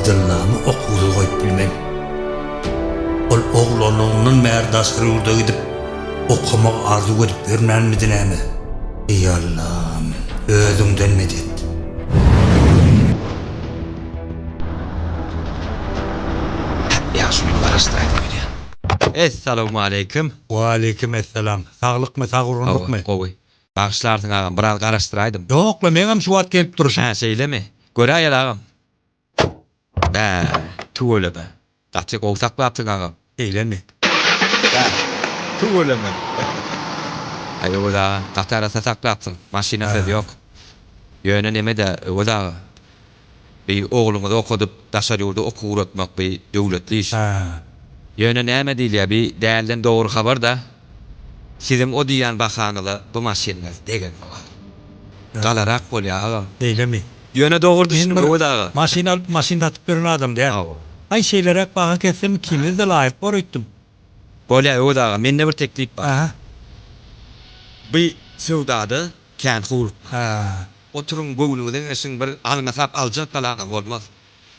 Abdyllamy okuwsyz goýup bilmen. Ol oglanlygyndan bäri daşary ýurda gidip, okamagy arzuw edip ýörmänmidi näme? Eý Allam, özüňden medet! Ýaşulyny garaşdyraýdym öýdýän. Essalawmaleýkim. Waleýkim essalam. Saglykmy, sag-gurgunlykmy? Hawa, gowy. Bagyşlarsyň agam, biraz garaşdyraýdym. Ýok-la, meňem şu wagt gelip durşum. Hä, şeýlemi? Göräýeli agam. Bä, tüweleme. Gaty gowy saklapsyň agam. Şeýlemi? Bä, tüweleme. Aý, Öwez aga, gaty arassa saklapsyň. Maşyna söz ýok. Ýöne neme-dä, Öwez aga. Bi ogluňyzy okadyp, daşary ýurda okuw ugratmak bi döwletli iş. Ýöne näme diýilýär, bi dälden dogry habar-da. Siziň o diýýän bahaňyza bu maşynyňyz degenok. Galarak bolýar agam. Beýlemi? Ýöne dogry Men düşüniň bir Öwez aga. maşyn alyp maşyn satyp ýören adam däl. Hawa. Aý şeýleräk baha kessem ikimiz-de laýyk bor öýtdüm. Bolýar Öwez aga, mende bir teklip bar. Aha. Bi söwdada kän howlukma. Ha. Oturyň göwnüňize geçiň bir alňasap aljak galaňyz bolmaz.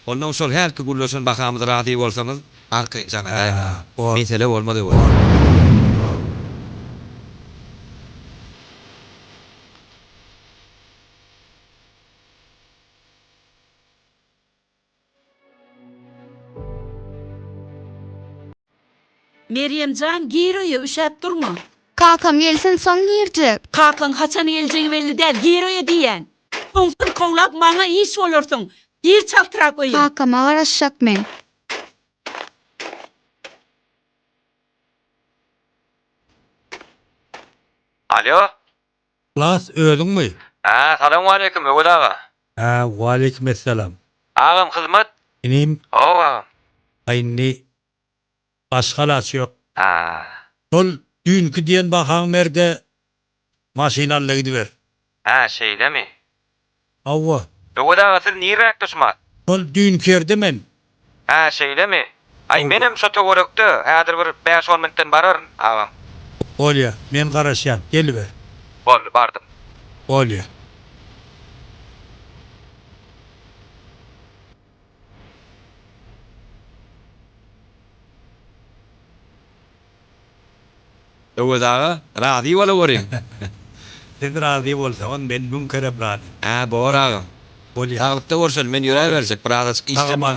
Onnoň şol hälki gürleşen bahamyza razy bolsaňyz arkaýyn jaň edäýiň. Ha. Bor. Mesele bolmaz Öwez. Bor. Merýem jan, gir öýe, üşäp durma. Kakam gelsin soň girjek. Kakaň haçan geljegi belli däl, gir öýe diýýän. Soň syrkawlap maňa iş bolarsyň. Gir çaltrak öýe. Kakama garaşjak men. Alýo. Yhlas özüňmi? Hä, salowmaleýkim Öwez aga. Hä, waleýkim essalam. Agam hyzmat? Inim. Hawa agam. Aý indi başga alaç ýok. Hä. Şol düýnki diýen bahaň berde maşyn al-da gidiber. Hä, şeýlemi? Hawa. Öwez aga siz nirräkde şumat? Şol düýnki ýerde men. Hä, şeýlemi? Aý, menem şo töwerekde, häzir bir bäş-on minutdan bararyn, agam. Bolýa, men garaşýan, geliber. Boldy, bardym. Bolýa. Öwez aga, razy bolaweriň. Siz razy bolsaňyz, men müň kerem razy. Hä, bor agam. Bolýa. Saglykda görşeli, men ýöräberjek, birazajyk işlem bar.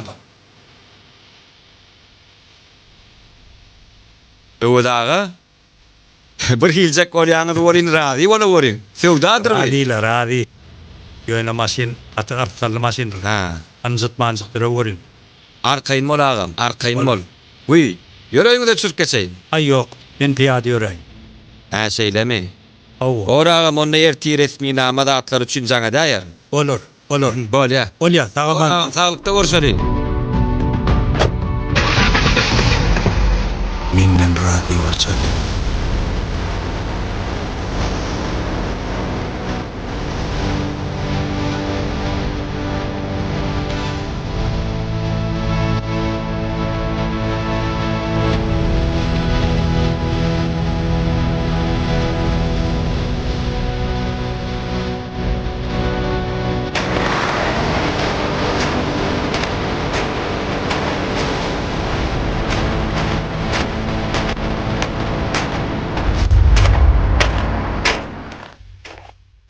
Öwez aga, bir hiljek bolýaňyz welin razy bolaweriň. Söwdadyr bu. Razy-la, razy. Ýöne maşyn gaty gapdally maşyndyr. Hä. Ynjytmanjyk duraweriň. Arkaýyn bol agam, arkaýyn bol. Wiý, ýör öýüňize çürk geçeýin. Aý ýok, men pyýada ýöräýin. Hä, şeýlemi? Hawa. Bor agam, onda ertir resminama zatlar üçin jaň edäýerin. Bolar, bolar. Bolýa. Bolýa, sag Bor aman. agam, saglykda görşeli. Menden razy boljak.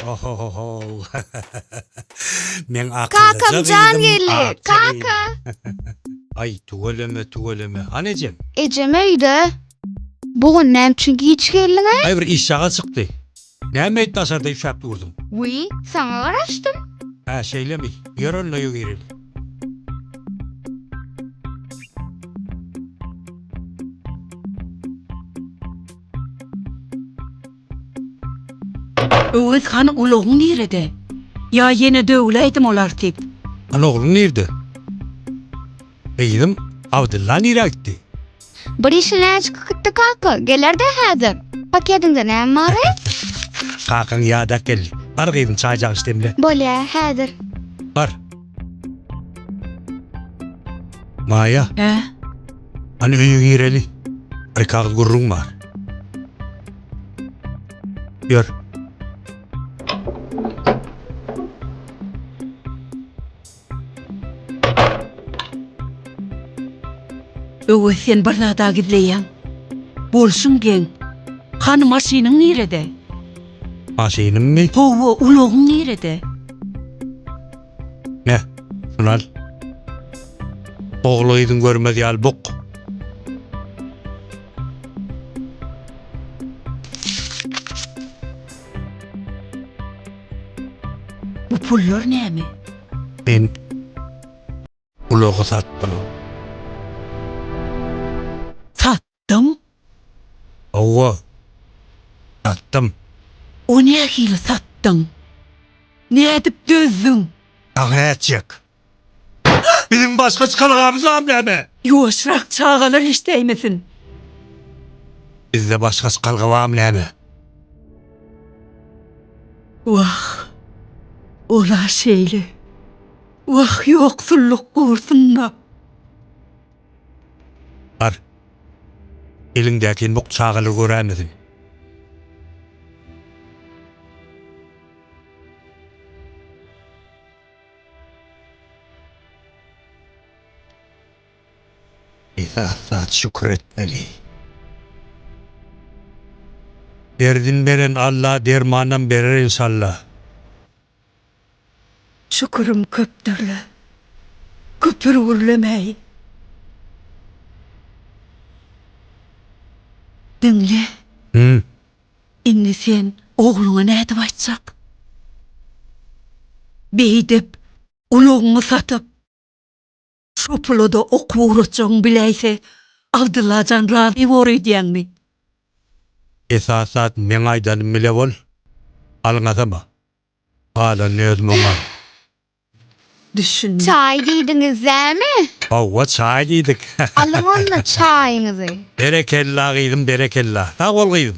Ohohohow. Meň akyllyja Kakam jan gyzym, geldi. akja gyzym. Kaka. Aý, tüweleme, tüweleme. Hany ejem? Ejem öýde. Bu gün näme üçin giç geldiň-aý? Aý, bir işjaga çykdy. Näme beýdip daşarda üşäp durduň? Wiý, saňa garaşdym. Hä, şeýlemi? Ýör onda öýe gireli. Öwez hany ulagyň nirede? Ýa ýene döwüläýdim ol artyp. Hany ogluň nirde? Gyzym, Abdylla nirä gitdi? Bir işine çykyp gitdi kaka, geler-dä häzir. Pakediňde näme bar-eý? Kakaň ýadak geldi. Bar gyzym çaý-jagyş demle. Bolýa, häzir. Bar. Maýa. Hä? Hany öýe gireli. Bir kagyz gürrüň bar. Ýör. Öwez sen bir zada gizleýäň. Bolşuň geň. Hany maşynyň nirede? Maşynymmy? Hawa, ulagyň nirede? Me, şuny al. Ogul-gyzyň görmez ýaly buk. Bu pullar näme? Men ulagy satdym. Satdyň? Hawa, satdym. O nähili satdyň? Nädip dözdüň? Dagy nätjek? Biziň başga çykalgamyz barmy näme? Ýuwaşrak, çagalar eşidäýmesin. Bizde başga çykalga barmy näme? Wah, ol-a şeýle. Wah, ýoksullyk gursun-da. Bar, eliňdäki mugt çagalar göräýmesin. Esasy zat şükür etmeli. Derdini beren Alla dermanam berer inşalla. Şükürim köpdürle. Küpür gürlemäýin. Diňle. Hü. Indi sen ogluňa nädip aýtjak? Beýdip, ulagyňy satyp, şo pula-da okuwa ugratjagyňy biläýse, Abdylla jan razy bor öýdýäňmi? Esasy zat meň aýdanym bile bol, alňasama. Galanyny özüm oňaryn. Düşündim. Çaý diýdiňiz dämi? Hawa, çaý diýdik. Alyň onda çaýyňyzy. Berekella gyzym, berekella. Sag bol gyzym.